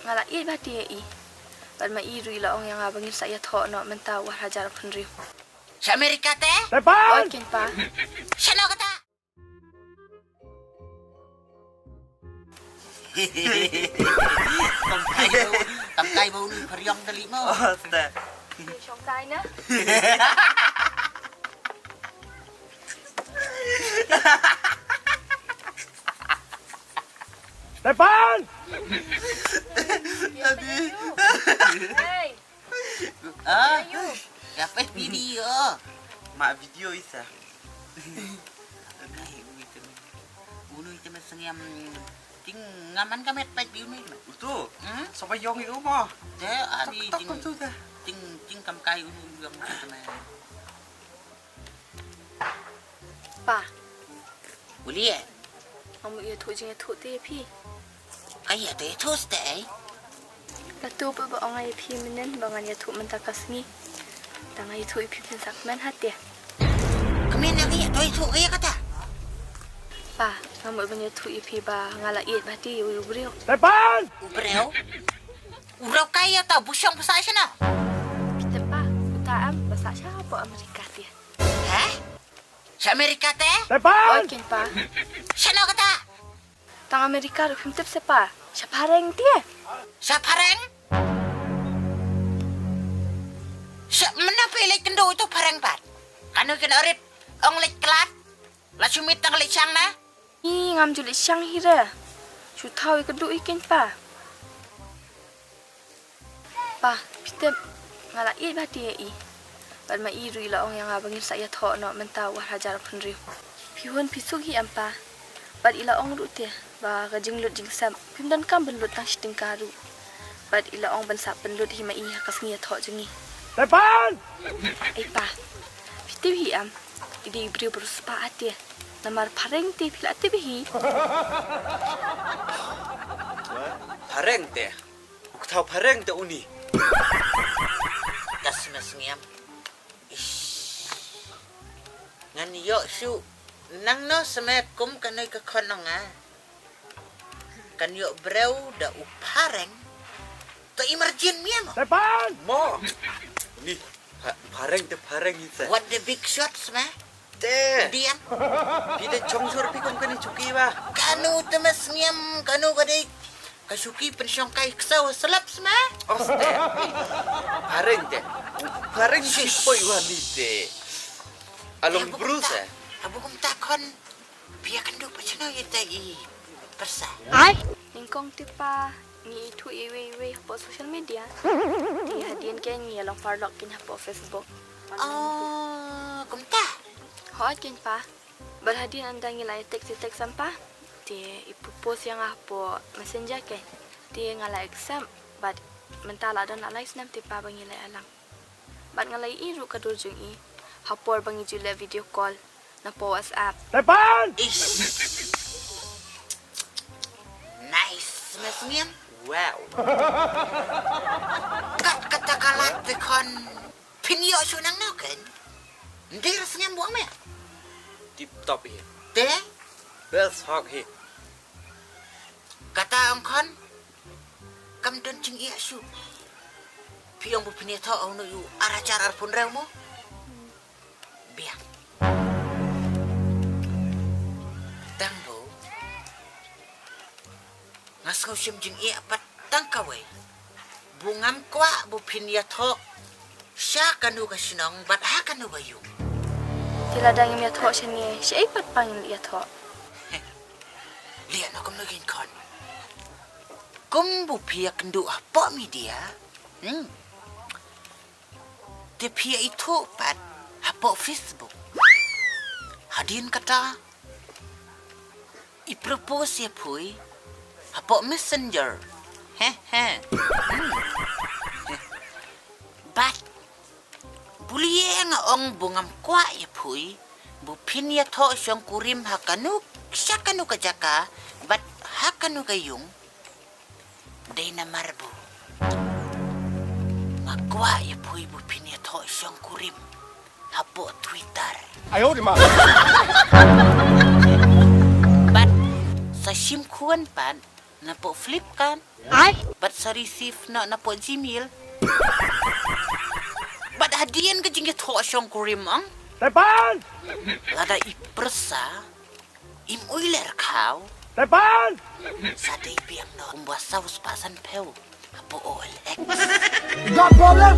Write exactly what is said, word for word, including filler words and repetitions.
Nga la ïeit bha te ïa i. Bad ma i ruh i la ong ïa nga ba ngin sa ïathoh noh mynta u ar hajar arphew hynriew. Sha America te? Tepan! Oi, keiñ pa. Shano kata? Kam kai ba u, kam kai ba u nu phariong tali mo. Oh, step. Shong kai na. Tepan! Adi. Hey. Ah, ya pet video. Ma video isa. Ngai unu ite men. Unu ite men sengiam ting ngaman kamet pet bi unu ite men. Utu. Hmm? Sapa yong i uma. De adi ting ting ting kam kai unu yong ite men. Pa. Uli eh. Ngam ïathuh jingïathuh te ïa phi. Ai ïathuh ïathuh steh. Katu ba ba ong ïa phi mynnin ba ngan ïathuh mynta ka sngi. Tang ïathuh ïa phi phin sak men hate. Kmen ïa ïathuh ïathuh ïa kata. Pa, ngam ban ïathuh ïa phi ba nga la ïeit bha te ïa u briew. Tepan! U briew? U briew kai ïa ta bushong ba sah shano? Phi tip pa, uta em ba sah sha hapoh America te. Heh? Sha America te? Tepan! Oi keiñ pa. Shano kata? Tang America ruh phim tip se pa. Sha phareng te. Sha phareng? Sha mynno phi leit kynduh utu phareng pat? Kano kino rit ong leit klat? La shu mih tang leit shang na? I ngam ju leit shang hi re. Shu thaw ïa kynduh i keiñ pa. Pa, phi tip, nga la ïeit bha te ïa i. Bad ma i ruh i la ong ïa nga ba ngin sa ïathoh noh mynta u ar hajar arphew hynriew. Phi hun phi suk hi em pa. Bad i la ong ruh te ba ka jinglut jingsep phim donkam ban lut tang shi tyngka ruh. Bad i la ong ban sa pynlut hi ma i ha ka sngi ïathoh jong i. Tepan! Ei pa, phi tip hi em, i dei i briew ba riewspah te. Namar phareng te phi la tip hi. Phareng te? U kthaw phareng te uni. Ka smes ngiam. Ish. Ngan ïoh shuh nangno smet kum kane ka khon ong nga. Kan ïoh briew da u phareng. To emergent mia mo. Tepan! Mo. Ni, pha-, phareng te phareng ite. What the big shots ma? Te. Dian. Phi te chong sur phi kum kane chuki ba. Kanu te mas ngiam, kanu ka dei. Ka chuki pynshong kai ksaw slap sma. Oste. Phareng te. Phareng si poi wali te. Along bru sa. Abu kum ta khon. Pia kan du pa chano ite i. Persa. Ai. Nyngkong te pa ngi ithuh iwei iwei hapoh social media. Ngi hadien keiñ ngi ïalong paralok keiñ hapoh Facebook. Oh, kumta. Hooid keiñ pa. Bad hadien ynda ngi la ïa text ïa text em pa. Te i propose ïa nga hapoh Messenger keiñ. Te nga la accept bad mynta la don la lai snem te pa ba ngi la ïalang. Bad nga la ïohi ruh ka dur jong i ha por ba ngi ju leh video call na poh WhatsApp. Tepan! Ish. Nice, Miss Ngin. Wow. Kat kata ka lad te khon phin ïoh shu nang nau ken. Ndir sngem buang me. Tip top hi. Te? Best hog hi. Kata ong khon. Kam don jingïa shu. Phi ong bu phin ïathoh ong no ïa u ar hajar arphew hynriew mo. Biang. Tang bu. Nga sngew shim jingïa pat tang kawei. Bu ngam kwah bu phin ïathoh. Sha kanu ka shnong bad ha kanu ka ïung. Te lada ngim ïathoh shane, shaei pat pa ngin ïathoh. Lian akum no kin khon. Kum bu phi ïakynduh hapoh media. Hmm. Te phi ïaithuh pat hapoh Facebook. Hadien kata i propose ïa phi hapoh Messenger. He he. Hmm. Bad Bulieng ong bu ngam kwah ïa phi, bu phin ïathoh shongkurim ha kanu, sha kanu ka jaka, bad ha kanu ka ïung. Dei namar bu nga kwah ïa phi bu phin ïathoh shongkurim hapoh Twitter. Ayo di ma. Bad sa shim khun pat Napoh Flipkart. Ai. Bad sa receive noh napoh Gmail. Bad hadien ka jingïathoh shongkurim ang. Tepan! Lada i pyrsa, im uiler khaw. Tepan! Sa dei biang noh kumba saw spah san phew hapoh O L X. Got problem?